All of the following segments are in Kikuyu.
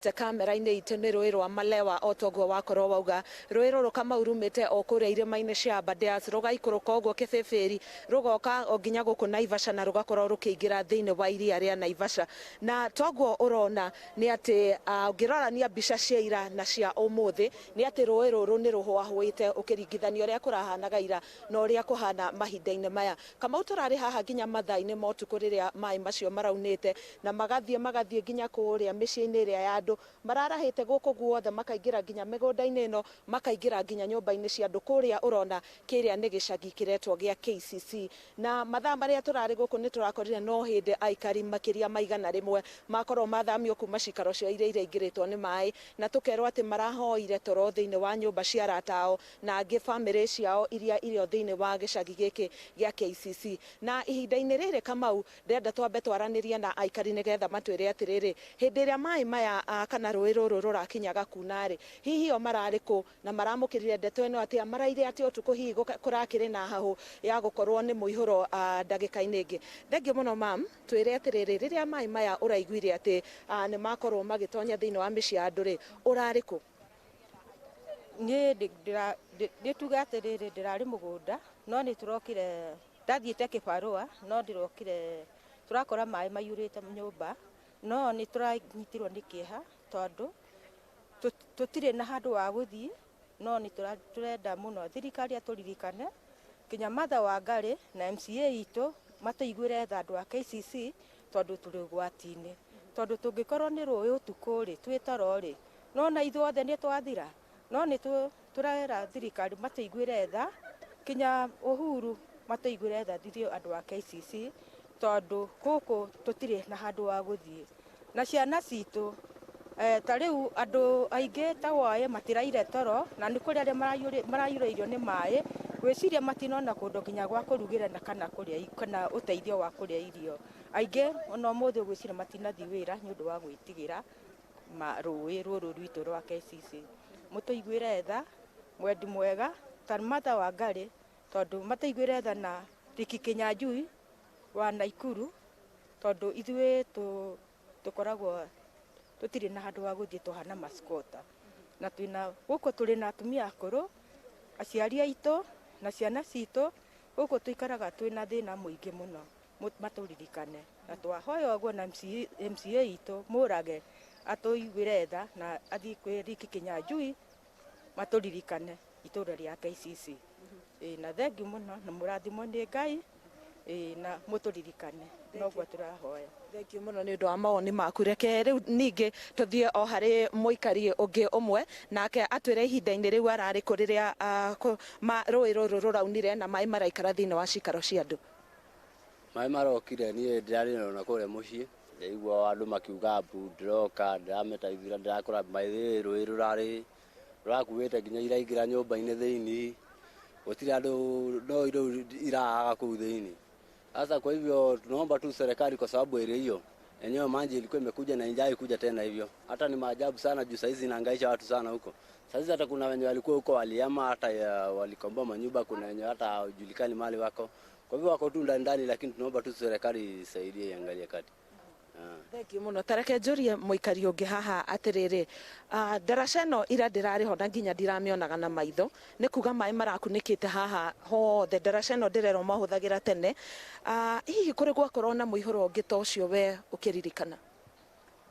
Kamera-inĩ itũ nĩ rũĩ rwa Malewa o toguo wakorwo wauga. Rũĩ rũrũ Kamau rumĩte o kũrĩa irĩma-inĩ cia Aberdares, rũgaikũrũka ũguo Kĩbĩbĩri, rũgoka o nginya gũkũ Naivasha na rũgakorwo rũkĩingĩra thĩinĩ wa iria rĩa Naivasha. Na toguo ũrona nĩ atĩ ũngĩrorania mbica cia ira na cia ũmũthĩ, nĩ atĩ rũĩ rũrũ nĩ rũhũahũĩte ũkĩringithania ũrĩa kũrahanaga ira na ũrĩa kũhana mahinda-inĩ maya. Kamau, tũrarĩ haha nginya mathaa-inĩ ma ũtukũ rĩrĩa maĩ macio maraunĩte na magathiĩ nginya kũrĩa mĩciĩ-inĩ ĩrĩa ya andũ mararahĩte gũkũ guothe, makaingĩra nginya mĩgũnda-inĩ ĩno, makaingĩra nginya nyũmba-inĩ cia andũ. Kũrĩa ũrona kĩrĩa nĩ gĩcagi kĩretwo gĩa KCC, na mathaa marĩa tũrarĩ gũkũ nĩ tũrakorire no hĩndĩ aikari makĩria ma 100 makorwo mathamio kuma cikaro ciao iria iraingĩrĩtwo nĩ maĩ, na tũkerwo atĩ marahoire toro thĩinĩ wa nyũmba cia arata ao na angĩ bamĩrĩ ciao iria irĩ thĩinĩ wa gĩcagi gĩkĩ gĩa KCC. Na ihinda-inĩ rĩrĩ, Kamau, ndĩrenda twambe twaranĩrie na aikari nĩgetha matwĩre atĩrĩrĩ, hĩndĩ ĩrĩa maĩ maya kana rũĩ rũrũ rũrakinyaga kuna rĩ, hihi o mararĩ kũ na maramũkĩrire ndeto ĩno atĩa, maraire atĩa ũtukũ, hihi kũrakĩrĩ na hahũ ya gũkorwo nĩ mũihũro ndagĩka-inĩ ĩngĩ. Thengiũ mũno mam, twĩre atĩrĩrĩ, rĩrĩa maĩ maya ũraiguire atĩ nĩ makorwo magĩtonya thĩinĩ wa mĩciĩ ya andũ rĩ, ũrarĩ kũ? Niĩ nĩ tuge atĩrĩrĩ, ndĩrarĩ mũgũnda, no nĩ tũrokire, ndathiĩte kĩbarũa, no ndĩrokire tũrakora maĩ maiyũrĩte nyũmba. No nĩ tũranyitirwo nĩ kĩeha tondũ tũtirĩ na handũ wa gũthiĩ. No nĩ tũrenda mũno thirikari atũririkane, nginya Martha Wangari na MCA itũ matũiguĩre tha andũ a KCC, tondũ tũrĩ ũgwati-inĩ, tondũ tũngĩkorwo nĩ rũĩ ũtukũ rĩ, twĩ toro rĩ, no na ithuothe nĩ twathira. No nĩ tũrera thirikari matũiguĩre tha, nginya Uhuru matũiguĩre tha ithuĩ andũ a KCC, tondũ gũkũ tũtirĩ na handũ wa gũthiĩ na ciana citũ. Ta rĩu andũ aingĩ ta woe matiraire toro, na nĩ kũrĩ arĩa maraiyũrĩirio nĩ maĩ, gwĩciria matinona kũndũ nginya gwa kũrugĩra na kana kũrĩa kana ũteithio wa kũrĩa irio. Aingĩ ona ũmũthĩ gwĩciria matinathiĩ wĩra nĩ ũndũ wa gwĩtigĩra rũĩ rũrũ rwitũ rwa KCC. Mũtũiguĩre tha, mwendi mwega ta Martha Wangari, tondũ matũiguĩre tha, na Riki Kinyanjui wa Naikuru, tondũ ithuĩ tũkoragwo tũtirĩ na handũ ha gũthiĩ, tũhana mascota, na twĩna gũkũ tũrĩ na atumia akũrũ, aciari aitũ na ciana citũ. Gũkũ tũikaraga twĩna thĩna mũingĩ mũno. Matũririkane, na twahoya ũguo na MCA itũ Mũrage atũiguĩre tha na athiĩ kwĩ Riki Kinyanjui matũririkane itũra rĩa KCC. Ĩĩ, na thengiũ mũno na mũrathimwo nĩ Ngai. Ĩĩ, na mũtũririkane, noguo tũrahoya. Thengiũ mũno nĩ ũndũ wa mawoni maku. Reke rĩu ningĩ tũthiĩ o harĩ mũikari ũngĩ ũmwe, nake atwĩre ihinda-inĩ rĩu ararĩ kũ rĩrĩa rũĩ rũrũ rũraunire na maĩ maraikara thĩinĩ wa cikaro cia andũ. Maĩ marokire, niĩ ndĩrarĩ na kũrĩa mũciĩ, ndaigua andũ makiuga mbu, ndĩroka ndĩrametaithira, ndĩrakora maĩ rũĩ rũrarĩ rũrakuĩte nginya iraingĩra nyũmba-inĩ thĩinĩ, gũtirĩ andũ, no rĩu iraaga kũu thĩinĩ. Sasa kwa hivyo tunaomba tu serikali, kwa sababu area hiyo enyewe maji ilikuwa imekuja na injai kuja tena hivyo. Hata ni maajabu sana juu saizi inahangaisha watu sana huko. Saizi hata kuna wenye walikuwa huko walihama, hata walikomboa manyumba, kuna wenye hata hawajulikani mahali wako. Kwa hivyo wako tu ndani ndani, lakini tunaomba tu serikali isaidie, iangalie kati. Thengiũ mũno. Tareke njũrie mũikari ũngĩ haha atĩrĩrĩ, ndaraca ĩno ira ndĩrarĩ ho na nginya ndiramĩonaga na maitho, nĩ kuga maĩ marakunĩkĩte haha hothe. Ndaraca ĩno ndĩrerwo mahũthagĩra tene. Hihi kũrĩ gwakorwo na mũihũro ũngĩ ta ũcio we ũkĩririkana?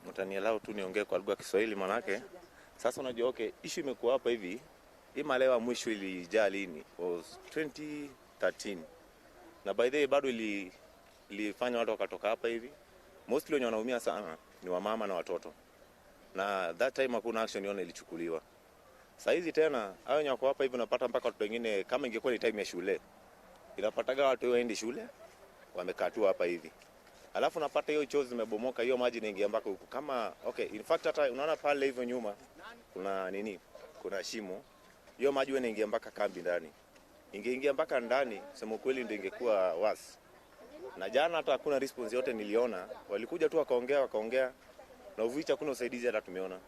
Mtaniallow tu niongee kwa lugha ya Kiswahili, manake sasa unajua, okay, issue imekuwa hapa hivi. Hii Malewa mwisho ilijaa lini? Was 2013, na by the way bado ilifanya watu wakatoka hapa hivi. Mostly wenye wanaumia sana ni wamama na watoto, na that time hakuna action yona ilichukuliwa. Saa hizi tena hao wenye wako hapa hivi, unapata mpaka watoto wengine, kama ingekuwa ni time ya shule, inapataga watu waendi shule, wamekaa tu hapa hivi. Alafu unapata hiyo choo zimebomoka, hiyo maji inaingia mpaka huku. Kama okay, in fact hata unaona pale hivyo nyuma kuna nini? Kuna shimo. Hiyo maji huwa inaingia mpaka kambi ndani. Ingeingia mpaka ndani, sema ukweli ndio ingekuwa worse. Na jana hata hakuna response yote niliona. Walikuja tu wakaongea wakaongea, na uvicha hakuna usaidizi hata tumeona.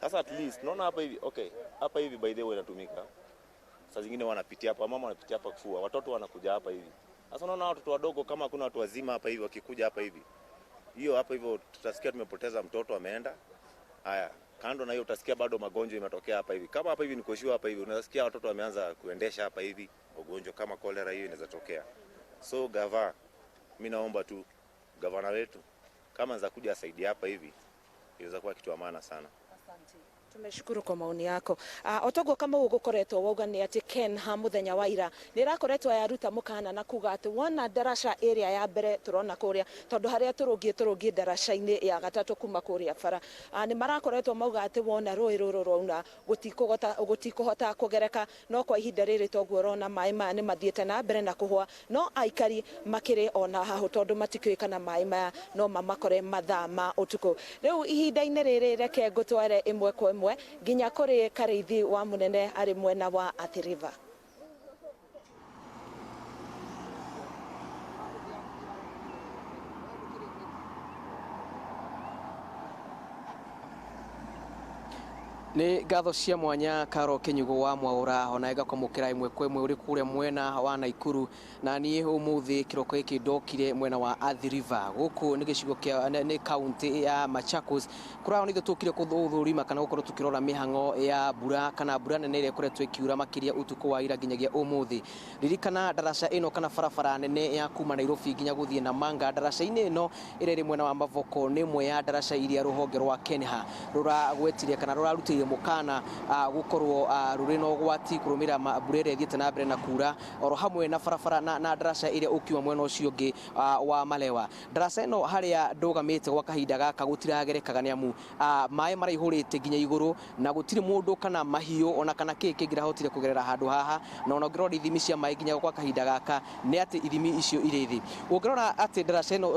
Sasa at least naona hapa hivi, okay, hapa hivi by the way inatumika. Saa zingine wanapitia hapa, mama wanapitia hapa kufua, watoto wanakuja hapa hivi. Sasa unaona watoto wadogo, kama kuna watu wazima hapa hivi wakikuja hapa hivi, hiyo hapa hivyo tutasikia tumepoteza mtoto ameenda. Haya, kando na hiyo utasikia bado magonjwa imetokea hapa hivi. Kama hapa hivi niko sure hapa hivi unasikia watoto wameanza kuendesha hapa hivi, ugonjwa kama cholera hiyo inaweza tokea. So gava, mimi naomba tu gavana wetu kama anaweza kuja asaidia hapa hivi, inaweza kuwa kitu ya maana sana. Tumeshukuru kwa maoni yako. Otoguo kama ugukoretwo wauga ni ati KeNHA muthenya wa ira ni irakoretwo yaruta mukana na kuga ati wona ndaraca area ya mbere turona kuria, tondu haria turungie turungie ndaraca-ini ya gatatu kuma kuria bara, ni marakoretwo mauga ati wona rui ruru rwauna gutikuhota kugereka, no kwa ihinda riri toguo urona mai maya ni mathiete na mbere na kuhwa, no aikari makiri ona hahu tondu matikiũĩ kana mai maya no mamakore mathaa ma utuku. Riu ihinda-inĩ rĩrĩ reke ngũtware ĩmwe kwa ĩmwe nginya kũrĩ Karĩithi wa Mũnene arĩ mwena wa Athi River. Nĩ ngatho cia mwanya Karo Kinyugo wa Mwaura, ona ĩgakwamũkĩra ĩmwe kwa ĩmwe ũrĩ kũrĩa mwena wa Naikuru. Na niĩ ũmũthĩ kĩroko gĩkĩ ndokire mwena wa Athi River, gũkũ nĩ gĩcigo kĩa nĩ kaunti ya Machakos, kũrĩa nĩ tũkire gũthũrima kana gũkorwo tũkĩrora mĩhang'o ya mbura kana mbura nene ĩrĩa ĩkoretwo ĩkiura makĩria ũtukũ wa ira nginyagia ũmũthĩ. Ririkana ndaraca ĩno kana barabara nene ya kuma Nairobi nginya gũthiĩ Namanga, ndaraca-inĩ ĩno ĩrĩa ĩrĩ mwena wa Mavoko nĩ ĩmwe ya ndaraca iria rũhonge rwa KeNHA rũragwetire kana rũrarutĩire mũkana gũkorwo rũrĩ na ũgwati kũrũmĩrĩra mbura ĩrĩa ĩthiĩte na mbere na kura, oro hamwe na barabara na ndaraca ĩrĩa ũkiuma mwena ũcio ũngĩ wa Malewa. Ndaraca ĩno harĩa ndũgamĩte gwa kahinda gaka gũtiragerekaga nĩ amu maĩ maraihũrĩte nginya igũrũ na gũtirĩ mũndũ kana mahiũ ona kana kĩĩ kĩngĩrahotire kũgerera handũ haha, na ona ũngĩrora ithimi cia maĩ nginya gwa kahinda gaka nĩ atĩ ithimi icio irĩ thĩ. Ũngĩrora atĩ ndaraca ĩno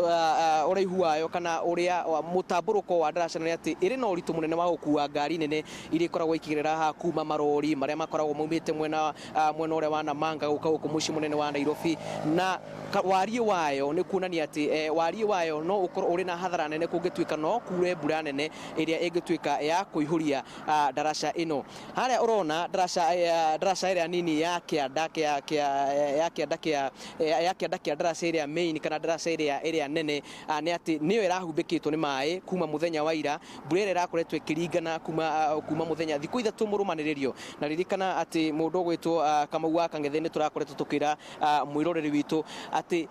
ũraihu wayo kana ũrĩa mũtambũrũko wa ndaraca ĩno nĩ atĩ ĩrĩ na ũritũ mũnene wa gũkua ngari nene iria ikoragwo ikĩgerera haha kuma marori marĩa makoragwo maumĩte mwena ũrĩa wa Namanga gũka gũkũ mũciĩ mũnene wa Nairobi, na wariĩ wayo nĩ kuonania atĩ wariĩ wayo no ũkorwo ũrĩ na hathara nene kũngĩtuĩka no kure mbura nene ĩrĩa ĩngĩtuĩka ya kũihũria ndaraca ĩno. Harĩa ũrona ndaraca ĩrĩa nini ya kĩanda kĩa ndaraca ĩrĩa main kana ndaraca ĩrĩa nene nĩ atĩ nĩyo ĩrahumbĩkĩtwo nĩ maĩ kuma mũthenya wa ira, mbura ĩrĩa ĩrakoretwo ĩkĩringana kuma mũthenya thikũ ithatũ mũrũmanĩrĩrio. Na ririkana atĩ mũndũ ũgwĩtwo Kamau wa Kang'ethe nĩ tũrakoretwo tũkĩra mwĩroreri witũ atĩ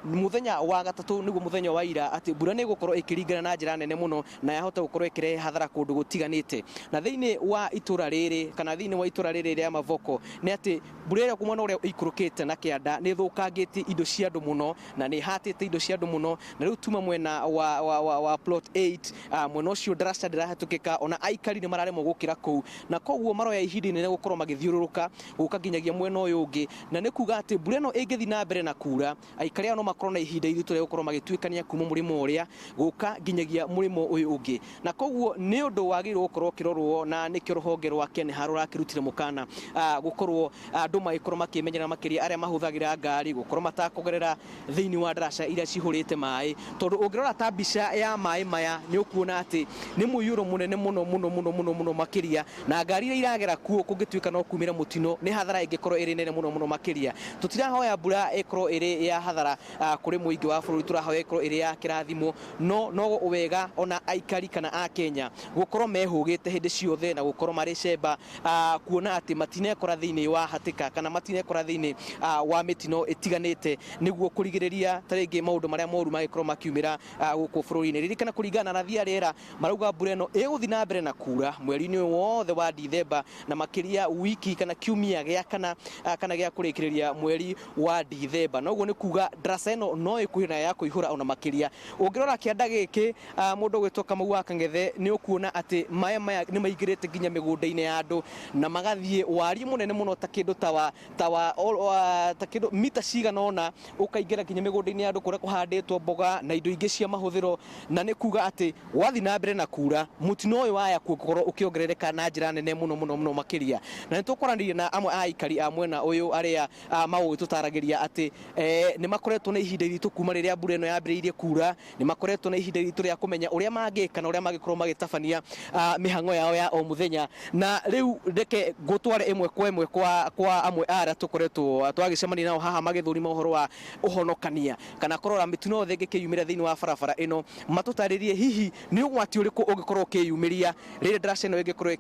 muthenya wa gatatu niguo muthenya wa ira ati mbura ni gukorwo ikiringana na njira nene muno na yahota gukorwo ikirehe hathara kundu gutiganite. Na thiini wa itura riri kana thiini wa itura riri ria Mavoko ni ati mbura ĩrĩa kuma na ũrĩa ĩikũrũkĩte na kĩanda nĩ ĩthũkangĩtie indo cia andũ mũno na nĩ ĩhatĩte indo cia andũ mũno, na rĩu tuma mwena wa plot 8 mwena ũcio ndaraca ndĩrahetũkĩka, ona aikari nĩ mararemwo gũkĩra kũu, na koguo maroya ihinda inene gũkorwo magĩthiũrũrũka gũka nginyagia mwena ũyũ ũngĩ, na nĩ kuga atĩ mbura ĩno ĩngĩthiĩ na mbere na kura aikari aya no makorwo na ihinda iritũ rĩa gũkorwo magĩtuĩkania kuma mũrĩmo ũrĩa gũka nginyagia mũrĩmo ũyũ ũngĩ, na koguo nĩ ũndũ wagĩrĩirwo gũkorwo ũkĩrorwo, na nĩkĩo rũhonge rwa KeNHA rũrakĩrutire mũkana gũkorwo andũ magĩkorwo makĩmenyerera makĩria arĩa mahũthagĩra ngari gũkorwo matakũgerera thĩinĩ wa ndaraca iria cihũrĩte maĩ, tondũ ũngĩrora ta mbica ya maĩ maya nĩ ũkuona atĩ nĩ mũiyũro mũnene mũno mũno mũno mũno mũno makĩria, na ngari iria iragera kuo kũngĩtuĩka no kumĩra mũtino nĩ hathara ĩngĩkorwo ĩrĩ nene mũno mũno makĩria. Tũtirahoya mbura ĩkorwo ĩrĩ ya hathara kũrĩ mũingĩ wa bũrũri, tũrahoya ĩkorwo ĩrĩ ya kĩrathimo, no wega ona aikari kana a Kenya gũkorwo mehũgĩte hĩndĩ ciothe na gũkorwo marĩ cemba kuona atĩ matinekora thĩinĩ wa hatĩka kana matinekora thĩinĩ wa mĩtino ĩtiganĩte, nĩguo kũrigĩrĩria ta rĩngĩ maũndũ marĩa moru mangĩkorwo makiumĩra gũkũ bũrũri-inĩ. Ririkana kũringana na rathi ya rĩera marauga mbura ĩno ĩgũthiĩ na mbere na kura mweri-inĩ ũyũ wothe wa Dithemba, na makĩria wiki kana kiumia gĩa kana kana gĩa kũrĩkĩrĩria mweri wa Dithemba, na ũguo nĩ kuga ndaraca ĩno no ĩkuhĩ na ya kũihũra ona makĩria. Ũngĩrora kĩanda gĩkĩ mũndũ ũgwĩtwo Kamau wa Kang'ethe nĩ ũkuona atĩ maĩ maya nĩ maingĩrĩte nginya mĩgũnda-inĩ ya andũ na magathiĩ wariĩ mũnene mũno ta kĩndũ ta kĩndũ mita cigana ũna ũkaingĩra nginya mĩgũnda-inĩ ya andũ kũrĩa kũhandĩtwo mboga na indo ingĩ cia mahũthĩro, na nĩ kuga atĩ wathiĩ na mbere na kura mũtino ũyũ waya gũkorwo ũkĩongerereka na njĩra nene mũno mũno mũno makĩria. Na nĩ tũkwaranĩria na amwe a aikari a mwena ũyũ arĩa magũgĩtũtaragĩria atĩ nĩ makoretwo na ihinda iritũ kuma rĩrĩa mbura ĩno yambĩrĩirie kura, nĩ makoretwo na ihinda iritũ rĩa kũmenya ũrĩa mangĩka na ũrĩa mangĩkorwo magĩtabania mĩhang'o yao ya o mũthenya. Na rĩu reke ngũtware ĩmwe kwa ĩmwe kwa amwe a arĩa tũkoretwo twagĩcemania nao haha magĩthũrima ũhoro wa ũhonokania kana kũrora mĩtino yothe ĩngĩkĩyumĩra thĩinĩ wa barabara ĩno, matũtarĩrie hihi nĩ ũgwati ũrĩkũ ũngĩkorwo ũkĩyumĩria rĩrĩa ndaraca ĩno ĩngĩkorwo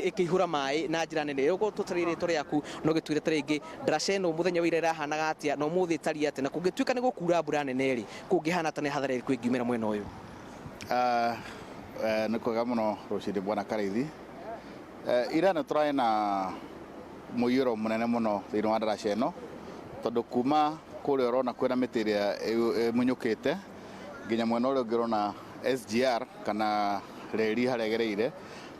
ĩkĩihũra maĩ na njĩra nene. Ũguo tũtarĩrie rĩtwa rĩaku na ũgĩtwĩre ta rĩngĩ ndaraca ĩno mũthenya wa ira ĩrahanaga atĩa na ũmũthĩ ĩtariĩ atĩa, na kũngĩtuĩka nĩ gũkura mbura nene rĩ, kũngĩhana atĩa, nĩ hathara ĩrĩkũ ĩngiumĩra mwena ũyũ? Nĩ kwega mũno rũcinĩ, bwana Karaithi. Ira nĩ tũrarĩ na mũiyũro mũnene mũno thĩinĩ wa ndaraca ĩno, tondũ kuma kũrĩa ũrona kwĩna mĩtĩ ĩrĩa ĩmunyũkĩte nginya mwena ũrĩa ũngĩ ũrona SGR kana reri harĩa ĩgereire,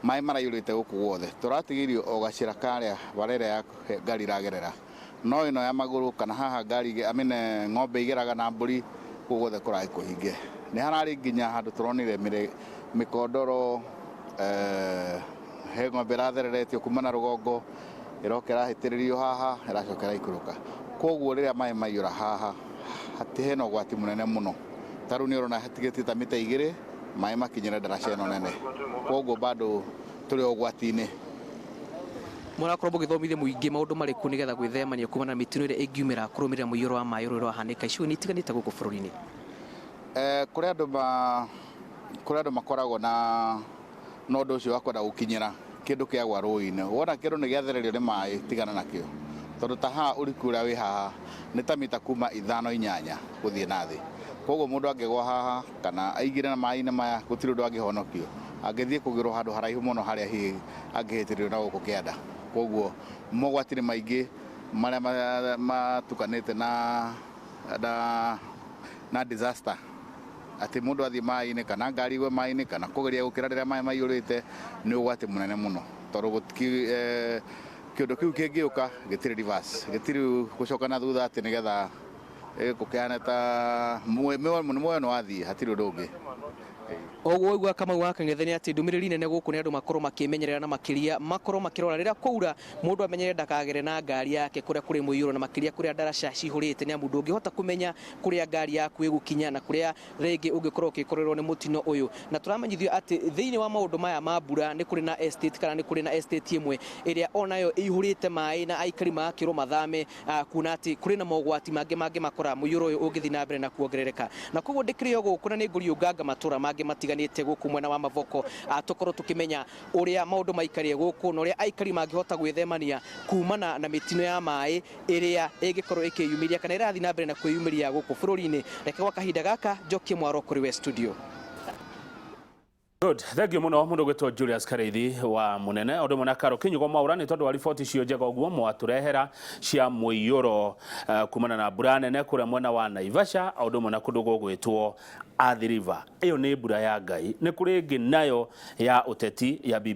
maĩ maraiyũrĩte gũkũ guothe. Tũratigĩirio o gacĩra karĩa bara ĩrĩa ya ngari iragerera, no ĩno ya magũrũ kana haha ngari, I mean, ng'ombe igeraga na mbũri, kũu guothe kũrarĩ kũhinge. Nĩ hararĩ nginya handũ tũronire mĩkondoro, he ng'ombe ĩrathereretio kuma na rũgongo ĩroka ĩrahĩtĩrĩrio haha ĩracoka ĩraikũrũka. Koguo rĩrĩa maĩ maiyũra haha hati hena ũgwati mũnene mũno. Ta rĩu nĩ ũrona hatigĩtie ta mita 2 maĩ makinyĩre ndaraca ĩno nene, koguo bado tũrĩ o ũgwati-inĩ. Mũrakorwo mũgĩthomithia mũingĩ maũndũ marĩkũ nĩgetha gwĩthemania kumana na mĩtino ĩrĩa ĩngiumĩra kũrũmĩrĩra mũiyũro wa maĩ ũrĩa ũrahanĩka icigo-inĩ itiganĩte gũkũ bũrũri-inĩ? Kũrĩ andũ makoragwo na ũndũ ũcio wa kwenda gũkinyĩra kĩndũ kĩagwa rũĩ-inĩ. Wona kĩndũ nĩ gĩathererio nĩ maĩ, tigana nakĩo, tondũ ta haha ũriku ũrĩa wĩ haha nĩ ta mita kuma 5 8 gũthiĩ na thĩ. Koguo mũndũ angĩgwa haha kana aingĩre na maĩ-inĩ maya, gũtirĩ ũndũ angĩhonokio, angĩthiĩ kũgĩrwo handũ haraihu mũno harĩa hihi angĩhĩtĩrio na gũkũ kĩanda. Koguo mogwati nĩ maingĩ marĩa matukanĩte na disaster, atĩ mũndũ athiĩ maĩ-inĩ kana ngari igwe maĩ-inĩ kana kũgeria gũkĩra rĩrĩa maĩ maiyũrĩte nĩ ũgwati mũnene mũno, tondũ kĩũndũ kĩu kĩngĩũka gĩtirĩ reverse, gĩtirĩ gũcoka na thutha atĩ nĩgetha gũkĩhane ta muoyo nĩ wathiĩ, hatirĩ ũndũ ũngĩ. Oguo waigua Kamau wa Kang'ethe nĩ atĩ ndũmĩrĩri nene gũkũ nĩ andũ makorwo makĩmenyerera na makĩria makorwo makĩrora rĩrĩa kwaura, mũndũ amenyere ndakagere na ngari yake kũrĩa kũrĩ mũiyũro na makĩria kũrĩa ndaraca cihũrĩte, nĩ amu ndũngĩhota kũmenya kũrĩa ngari yaku ĩgũkinya na kũrĩa rĩngĩ ũngĩkorwo ũgĩkorerwo nĩ mũtino ũyũ. Na tũramenyithio atĩ thĩinĩ wa maũndũ maya ma mbura nĩ kũrĩ na estate kana nĩ kũrĩ na estate ĩmwe ĩrĩa onayo ĩihũrĩte maĩ na aikari magakĩrwo mathame, kuona atĩ kũrĩ na mogwati mangĩ mangĩmakora mũiyũro ũyũ ũngĩthiĩ na mbere na kuongerereka. Na koguo ndĩkĩrĩ o gũkũ na nĩ ngũriũnganga matũra mangĩ matiganĩte gũkũ mwena wa Mavoko, tũkorwo tũkĩmenya ũrĩa maũndũ maikarire gũkũ na ũrĩa aikari mangĩhota gwĩthemania kumana na mĩtino ya maĩ ĩrĩa ĩngĩkorwo ĩkĩyumĩria kana ĩrathiĩ na mbere na kwĩyumĩria gũkũ bũrũri-inĩ. Reke gwa kahinda gaka njokie mwaro kũrĩ we studio. Good. Thank you muno mundu gwitwo Julius Kareithi wa munene undu mwe na Karo Kinyugo Mwaura ni tondu wa riboti icio njega uguo mwatũrehera cia mũiyũro kumana na mbura nene kũrĩa mwena wa Naivasha, o ũndũ ũmwe na kũndũ gũgwĩtwo Athi River. Ĩyo nĩ mbura ya Ngai. Nĩ kũrĩ ĩngĩ nayo ya ũteti ya BBI.